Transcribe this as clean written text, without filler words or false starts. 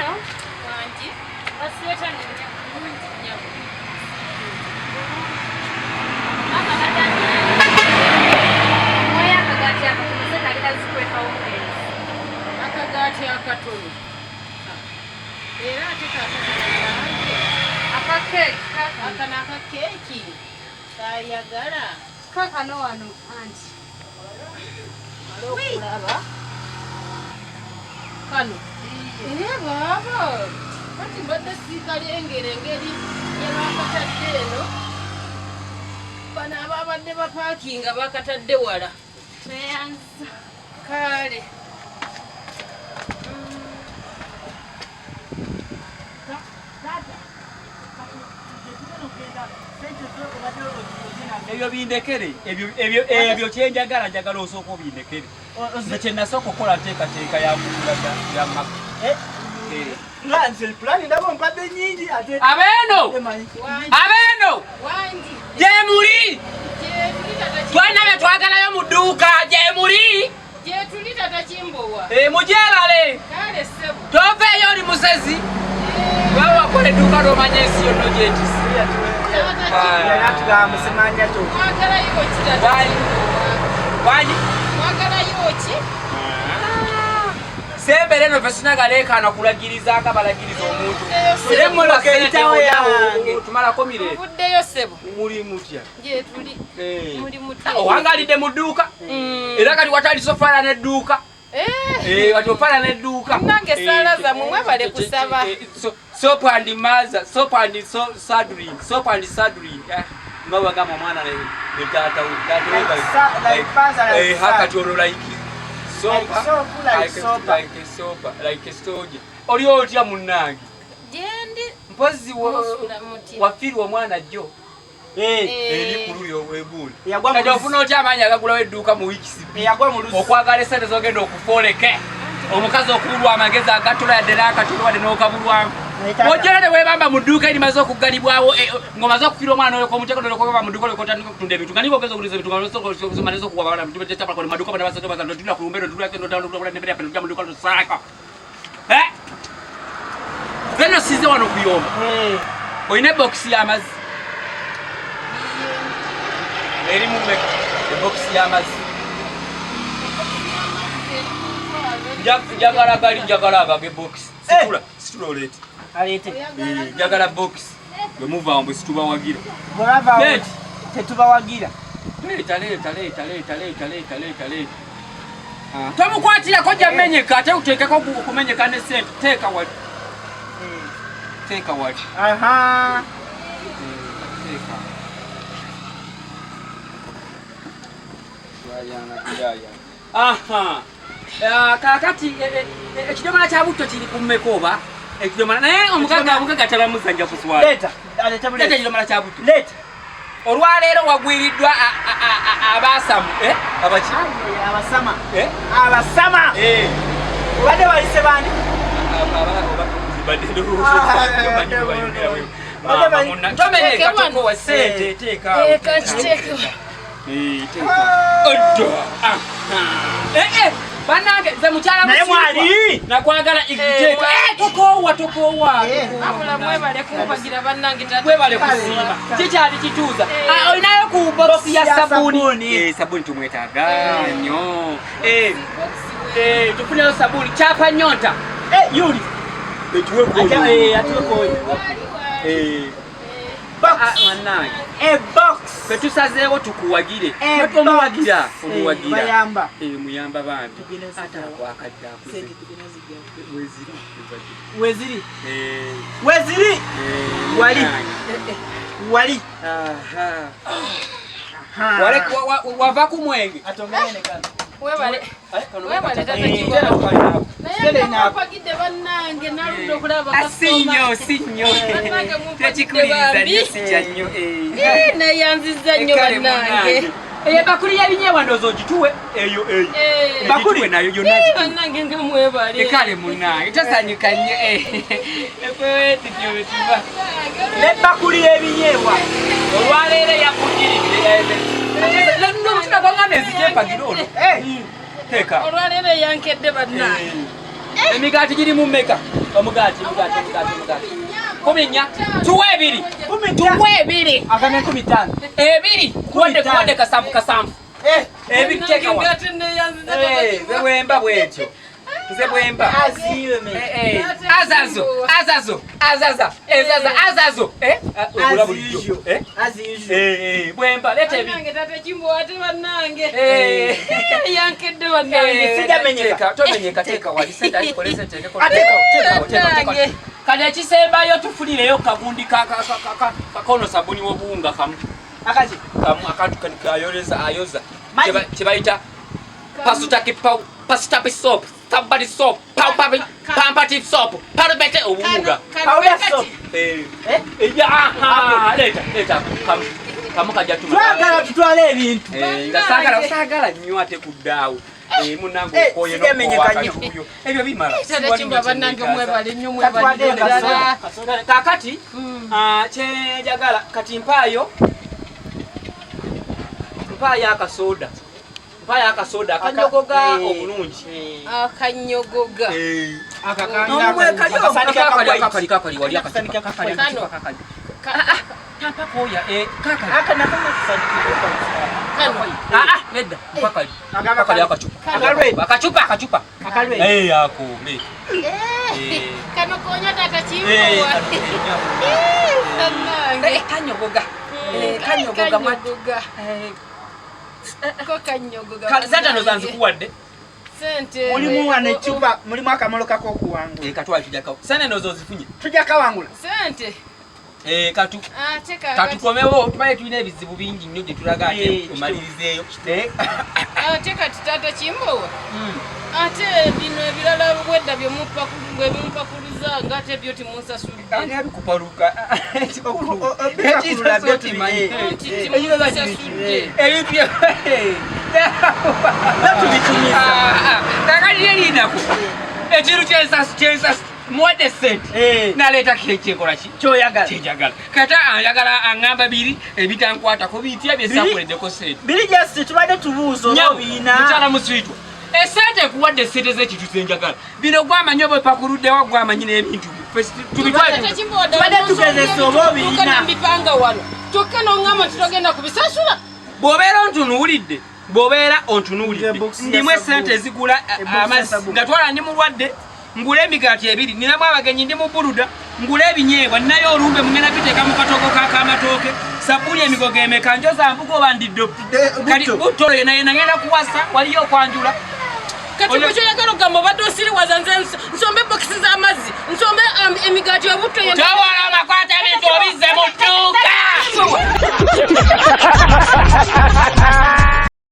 Mukwano. Wangi. Wasiiba otya nnyabo? Bulungi nnyabo. Maama abadde Mwoyo akagaati akatono sente agenda zikweka womwezi. Akagaati akatono. Era ate kaakati bannange. Aka keeki kaakano. Akano aka keeki kayagala. Kaakano wano anti. Male okulaba. Kano. Ee baaba. Kati mbadde siikalengera engeri gye baakatadde eno. Bano ababadde bapaakinga bakatadde wala. Tweyanza. Kale. Ebyo bindekere, ebyo ebyo ebyo kyenjagala, njagala osooka obindekere. Nze kye nasooka okukola nteekateeka ya kugula ya maka. Eh? Eh. Nga nze pulani ndaba ompadde nnyingi ate Abeeno! emanyi. Wangi. Abeeno! Wangi. Gyemuli! Gyetuli tata Twalina bye twagalayo mu dduuka gyemuli! Gyetuli tata Kimbowa. Eh, mugyebale! Kale ssebo. Toveeyo oli musezi! Lwaba wakola edduuka lw'omanya ensi yonna ogyetisse. Tata Kimbowa. Yali atugamba simanya kyo. Mwagalayo ki tata Wangi. Kimbowa? Wangi. Mwagalayo ki? Sembera eno ffe sinagaleekaana kulagiriza nga balagiriza omuntu. Era Era eyitawo eyitawo yange. yange. Tumalako mirembe. Muvuddeyo ssebo. Muli mutya? Gyetuli. Eh. Muli mutya. Owangalidde mu dduuka. Era kati watandise ofaanana edduuka. Eh. Eh, kati ofaanana edduuka. Munnange essaala zammwe mwebale Eh, kusaba. eh, soap and maza, soap and sadrin, soap and sadrin. Eh, nga bagamba omwana ne taata we, taata we Like like father, like Eh, son. kati olwo like soap, Like soap, like soap. like soap, like soldier. Oli otya munnange? Gyendi. Mpozi Musula mutya. wafiirwa omwana jjo Eh, eri ku luli obwegundi. Eyagwa mu Kati luzzi. ofuna otya amaanyi agagulawo edduuka mu wiikisi bbiri? Eyagwa mu luzzi. Okwagala esente zogenda okufoleke omukazi okubulwa amagezi agatula yadde n'akatula wadde n'okabulwamu Naye taata- ojjera ne weebamba mu dduuka erimaze okuggalibwawo eh, ng'omaze okukira omwana oleka omuteeko noleka webamba mu dduuka oleka otandika okutunda ebintu nga niba ogeza okuliza ebintu nga okuwa abaana maduuka bana basatu basatu tula ku lumbe tula tula mu dduuka tusaka eh zeno size wano kuyomba Eh, olina ebokisi y'amazzi eri mu mmeka ebokisi y'amazzi Njagala gali njagala agage bokisi situla situla oleete aleete. Eh, njagala bokisi bwe muva mbu situbawagira Bwe bava awo, Leeta. tetubawagira. Leeta leeta leeta leeta leeta leeta leeta leeta. Ah, tomukwatirako jamenyeka ate uteekeko okumenyeka ne sente teeka wali teeka wali Aha. teeka. Aha. Ah, kaakati eh, eh, ekidomola kya butto kiri ku mmeka oba ekidomola naye omugagga omugagga talamuza nja kuswala. Leeta, aleete Leeta buleeta. ekidomola kya butto. Leeta. Olwaleero wagwiriddwa abaasamu eh? Abaki? Abasama. Eh? Abasama. Eh. Obadde bayise bani? Tomenyeka tokowa sente teeka. Eh, kankiteeke. Eh, teeka. Odda. Ah, ah. Eh, eh, bannange nze mukyala Naye Musirikwa. mwali. Nakwagala iteeka. Eh, tokoowa tokoowa. Wabula mwebale kumpagira bannange tata. Webale kusiima. Kikyali kituuza. Ah, olinayo ku bokisi ya ya sabuni. sabuni. Eh, sabuni tumwetaaga nnyo. Eh, eh, tufuneyo sabuni. Kyapa nnyonta. Eh. Yuli. Aja, eh, atuweko oyo. Eh. Box. Ah, bannange. A box. Ffe tusazeewo tukuwagire. Eh, Ffe omuwagira. box. Eh, Omuwagira. bayamba. Eh, muyamba bambi. Tugenda Ate zijjawo. akwakadde akuze. Sente tugenda zijjawo. Weziri. Weziri. Eh, Weziri. eh, Wali. munnange. Wali. Aha. Ha. Wava ku mwenge. Atongere ne kano. Webale. Eh, kano Webale bakata- tata Eh, Kimbowa. tera kukalina. Naye nga mumpagidde bannange naludde okulaba Ah, si nnyo, si nnyo. Bannange mumpagidde Tekikuliriza bambi. nnyo, si kya nnyo, eh. Eh, neyanzizza nnyo Kale bannange. munnange. Eyo ebakuli y'ebinyeebwa ndowooza ogituwe eyo eyo. Eh. Bakuli nayo yonna Eh, gituwe. bannange nga mwebale. Ekale munnange tosanyuka nnyo eh. Ekwewe tutyo bwe tuba. N'ebbakuli y'ebinyeebwa. Olwaleero yakugiridde. Omutima gwangamba enzija empagira ono. Eh. Teeka. Olwaleero eyankedde bannange. Emigaati giri mu mmeka? Omugaati, mugaati, mugaati, mugaati. 14. Tuwe ebiri. Tuwe ebiri. Agambye 15. Ebiri. Kuwadde kuwadde kasanvu kasanvu. Ebiri teeka wano. Ate neyanziza tata Eh, nze Kimbowa. bwemba bwetyo. Nze bwemba. Aziwe me. Eh, eh. Azazo, azazo, azaza, ezaza, azazo. Eh? Ogula As bulijjo. usual. Eh? As usual. Eh, eh, bwemba leeta ebiri. Bannange tata Kimbowa ate bannange. Eh. Yankedde bannange. Eh, Sijamenyeka. teeka, tomenyeka, teeka wali, sente azikole, sente teekeko. Ateeka, Teekawo, teekawo, teekawo. Bannange. Kati ekisembayo tufunireyo kagundi kakono sabuni w'obuwunga kamu Akazi. kamu akantu kano kayoleza ayoza Maji. Kye bayita pasutaki pasutapi soap somebody soap pampapi pampati soap parubete obuwunga Powder soap. Eh. Eh? Eh, ya, aha, leeta leeta kamu kamu kajja tuma Twagala tutwale ebintu. Eh, nga saagala saagala nnyo ate kuddaawo. Eh, munnange Eh, okooye sijamenyeka n'okoowa nnyo. akatuuyo. Ebyo bimala. Tata Kimbowa bannange mwebale nnyo mwebale Katwade nnyo ddala. kasoda. Kaakati kyenjagala kati mpaayo mpaayo akasoda mpaayo akasoda akanyogoga obulungi. Akanyogoga. Kakali kakali wali Akasanika kakali Kano. kakali tampakoya kakali Aka nako kasanika. Kano. ah nedda kakali kakali akacupa Akalwe. akacupa akacupa Akalwe. eh ako le Kano konya tata Kimbowa. Bannange. kanyogoga kanyogoga mwattu. Kanyogoga. Ko kanyogoga. Sente zanzikuwadde. Sente. Mulimu wano ecupa, mulimu akamolo kak'okuwangula. Katwale tujjako sente nozo ozifunye. Tujja kawangula. Sente. Katu Ate kakati. katukomewo tubaye tulina ebizibu bingi nnyo gye tulaga ate Eh, omalirizeeyo. Ate kati tata Kimbowa. Ate bino ebirala bwedda bye mumpakuluza nga ate byo timunsasudde. Ani abikupaluka? Ebipakulula byo Okimanyi. Nti timunsasudde. Ebintu Byo tubitumiza. Kakati yerinako ekintu kyensasu kyensasu muwadde sente naleeta kyekola ki Kyoyagala. kyenjagala kata anjagala aŋŋamba biri ebitankwatako bitya byesakoleddeko sente. Biri just tubadde tubuuza oba Nyabo, obiyina. mukyala muswitwa esente ekuwadde esente z'ekintu zenjagala bino gwamanyi oba epakuluddewa gwamanyi n'ebintu byo. Ffe tubitwale. Tata Kimbowa ddala Tubadde tugezesa oba obiyina. Nambipanga wano. Kyokka n'oŋŋamba nti togenda kubisasula. Bw'obeera ontunuulidde bw'obeera ontunuulidde Ebokisi ya ndimu sabbuuni. esente ezigula Ebokisi ya amazzi sabbuuni. nga twala ndi mulwadde ngule emigaati ebiri ninamu abagenyi ndi mu buluda ngule ebinyeebwa ninayo olumbe mugenda biteeka mu katogo kamatooke sabbuuni emigogo emeka njoza mbuga oba ndiddo kati butto. butto yena yena ngenda kuwasa waliyo okwanjula. Kati Oyo- gwe kyoyagala okugamba obadde osiriwaza nze nsombe bokisi z'amazzi nsombe emigaati obutto yenna. Towala amakwata ebintu obizze mu dduuka.